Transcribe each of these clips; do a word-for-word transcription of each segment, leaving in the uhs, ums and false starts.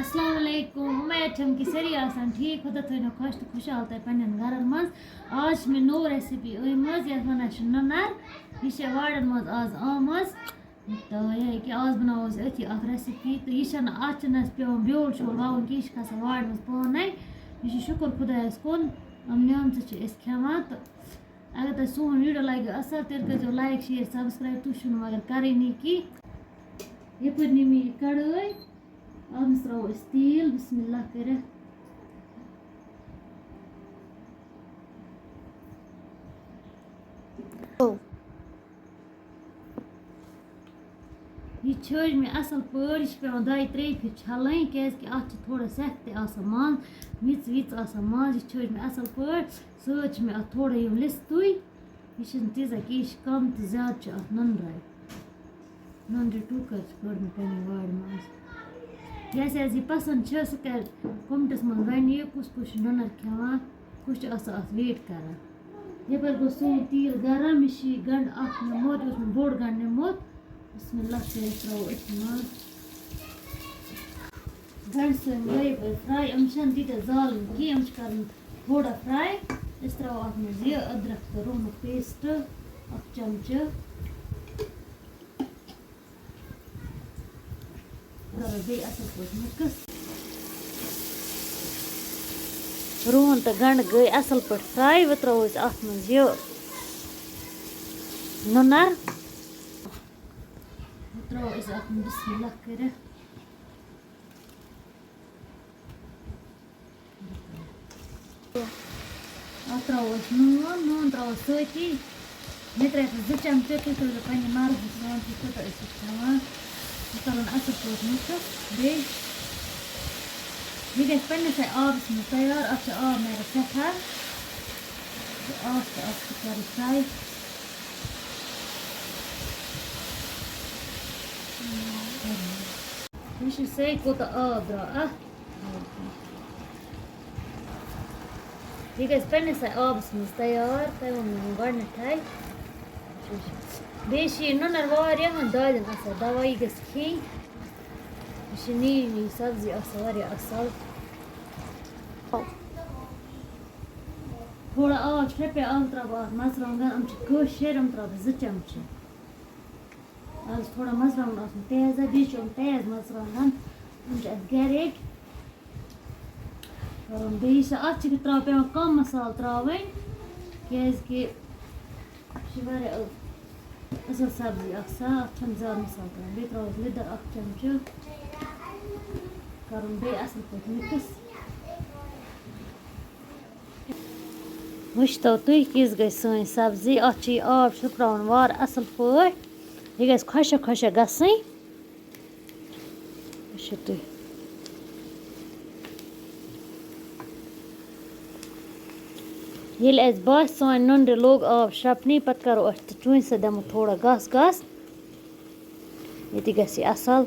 السلام علیکم، اُمید چھم کہِ سٲری آسن ٹھیٖک، خۄدا تھٲینو خۄش تہٕ خۄشحال تۄہہِ پننٮ۪ن گرن منٛز۔ آز چھِ مےٚ نٔو recipe أنۍ مٕژ، یَتھ وَنان چھِ نُنَر۔ یہِ چھِ وارٮ۪ن منٛز آز آمٕژ۔ تہٕ یہِ کہِ آز بَناوو أسۍ أتھی اَکھ recipe۔ تہٕ یہِ چھَنہٕ، اَتھ چھِنہٕ اَسہِ پٮ۪وان بیول شول وَوُن کینٛہہ، یہِ چھِ کھَسان وارِ منٛز پانَے۔ یہِ چھِ شُکُر خۄدایَس کُن، یِم نعمژٕ چھِ أسۍ کھٮ۪وان۔ تہٕ اگر تۄہہِ سون video لَگہِ اَصٕل، تیٚلہِ کٔرۍزیو like، share، subscribe۔ تُہۍ چھُو نہٕ مگر کَرٲنی کینٛہہ۔ یَپٲرۍ نِمہٕ یہِ کَڑٲے، اَتھ منٛز ترٛاوو أسۍ تیٖل، بسم اللہ کٔرِتھ۔ یہِ چھٲج مےٚ اَصٕل پٲٹھۍ، یہِ چھِ پٮ۪وان دۄیہِ ترٛیٚیہِ پھِرِ چھَلٕنۍ، کیٛازِکہِ اَتھ چھِ تھوڑا سٮ۪کھ تہِ آسان منٛز، میٚژ ویٚژ آسان منٛز۔ یہِ چھٲج مےٚ اَصٕل پٲٹھۍ، سۭتۍ چھِ مےٚ اَتھ تھوڑا یِم لِستُے۔ یہِ چھِنہٕ تیٖژاہ کینٛہہ، یہِ چھِ کَم تہٕ زیادٕ چھِ اَتھ نُنرَے۔ نُنرِ ٹوٗکَر چھِ کٔڑمٕژ پنٛنہِ وارِ منٛز۔ یہِ آسہِ اَسہِ یہِ پَسنٛد چھِ، سُہ کَرِ comments منٛز وَنہِ یہِ، کُس کُس چھُ نُنَر کھٮ۪وان، کُس چھُ آسان اَتھ wait کَران۔ یَپٲرۍ گوٚو سون تیٖل گرم، مےٚ چھِ یہِ گَنٛڈٕ اَکھ نیُمُت، یہِ اوس مےٚ بوٚڑ گَنٛڈٕ نیُمُت۔ بسم اللہ کٔرِتھ ترٛاوو أتھۍ منٛز۔ گَنٛڈٕ سٲنۍ گٔے یَپٲرۍ fry، یِم چھِنہٕ تیٖتیٛاہ زالٕنۍ کینٛہہ، یِم چھِ کَرٕنۍ تھوڑا fry۔ أسۍ ترٛاوو اَتھ منٛز یہِ أدرَک تہٕ رُہنُک paste، اَکھ چَمچہٕ۔ کَرو بیٚیہِ اَصٕل پٲٹھۍ mix۔ رُہَن تہٕ گَنٛڈٕ گٔے اَصٕل پٲٹھۍ fry، وۄنۍ ترٛاوو أسۍ اَتھ منٛز یہِ نُنَر۔ وۄنۍ ترٛاوو أسۍ اَتھ منٛز بسم اللہ کٔرِتھ۔ اَتھ ترٛاوو أسۍ نوٗن، نوٗن ترٛاوو سۭتی۔ مےٚ ترٛٲے اَتھ زٕ چمچہٕ، تُہۍ تھٲیزیو پنٛنہِ مرضی سان، تُہۍ کوٗتاہ ٲسِو کھٮ۪وان۔ یہِ کَرُن اَصٕل پٲٹھۍ mix۔ بیٚیہِ، یہِ گژھِ پنٛنِسٕے آبَس منٛز تیار۔ اَتھ چھُ آب نیران سٮ۪ٹھاہ۔ تہٕ آب تہٕ آب چھُ کَرُن fry۔ وٕچھِو سا، کوٗتاہ آب درٛاو اَتھ۔ یہِ گژھِ پنٛنِسٕے آبَس منٛز تیار، تۄہہِ ووٚنمو مےٚ گۄڈٕنٮ۪تھٕے۔ بیٚیہِ چھِ یہِ نُنَر واریاہَن دادٮ۪ن آسان دَوا، یہِ گژھِ کھیٚنۍ۔ یہِ چھِ نِنۍ نِنۍ سبزی آسان واریاہ اَصٕل۔ تھوڑا آب چھِ پٮ۪وان، ترٛاوٕ بہٕ اَتھ مَرژٕوانٛگَن، یِم چھِ کٲشِرۍ، یِم ترٛاوٕ بہٕ زٕ چَمچہٕ۔ آز چھِ تھوڑا مَرژٕوانٛگَن آسان تیز، بیٚیہِ چھِ یِم تیز مَرژٕوانٛگَن، یِم چھِ اَسہِ گَرِکۍ کَرُن۔ بیٚیہِ چھِ اَتھ چھِ ترٛاو-، پٮ۪وان کَم مصالہٕ ترٛاوٕنۍ، کیٛازِکہِ یہِ چھِ واریاہ اَصٕل سبزی آسان، اَتھ چھَنہٕ زیادٕ مصالہٕ ترٛاوُن۔ بیٚیہِ ترٛاوو أسۍ لیٚدٕر اَکھ چَمچہٕ، کَرُن بیٚیہِ اَصٕل پٲٹھۍ mix۔ وٕچھتو تُہۍ کِژھ گٔے سٲنۍ سبزی۔ اَتھ چھُ یہِ آب شُکراوُن وارٕ اَصٕل پٲٹھۍ۔ یہِ گژھِ خۄشک خۄشک گژھٕنۍ۔ وٕچھِو تُہۍ۔ ییٚلہِ اَسہِ باسہِ سانہِ نُنرِ لوٚگ آب شرٛپنہِ، پَتہٕ کَرو أسۍ تہٕ چونچہِ سۭتۍ دِمو تھوڑا گَس گَس۔ ییٚتہِ گژھِ یہِ اَصٕل۔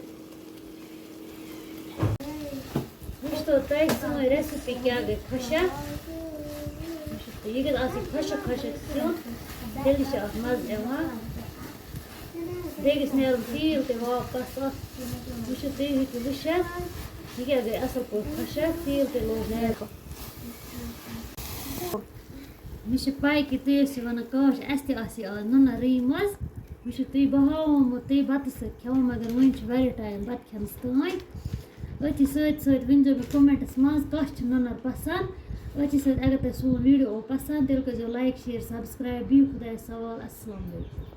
وٕچھتو تۄہہِ سٲنۍ recipe کیٛاہ گٔے خۄشک۔ وٕچھِو تُہۍ، یہِ گژھِ آسٕنۍ خۄشک خۄشک سیُن، تیٚلہِ چھِ اَتھ مَزٕ یِوان۔ بیٚیہِ گژھِ نیرُن تیٖل تہِ واپَس اَتھ۔ وٕچھِو تُہۍ ہیٚکِو وٕچھِتھ، یہِ کیٛاہ گٔے اَصٕل پٲٹھۍ خۄشک، تیٖل تہِ لوٚگ نیرُن۔ مےٚ چھِ پَے کہِ تُہۍ ٲسِو وَنان، کاش، اَسہِ تہِ آسہِ ہے آز نُنَر رٔنۍ مٕژ۔ وٕچھِو، تُہۍ بہاومو تُہۍ بَتَس سۭتۍ کھٮ۪وان، مگر وۄنۍ چھِ واریاہ ٹایم بَتہٕ کھٮ۪نَس تام۔ أتھی سۭتۍ سۭتۍ ؤنۍزیو مےٚ comments منٛز، کَس چھِ نُنَر پَسنٛد۔ أتھی سۭتۍ اگر تۄہہِ سون video اوس پَسنٛد، تیٚلہِ کٔرۍزیو like، share، subscribe۔ بِہِو خۄدایَس حوال۔ السلام علیکم۔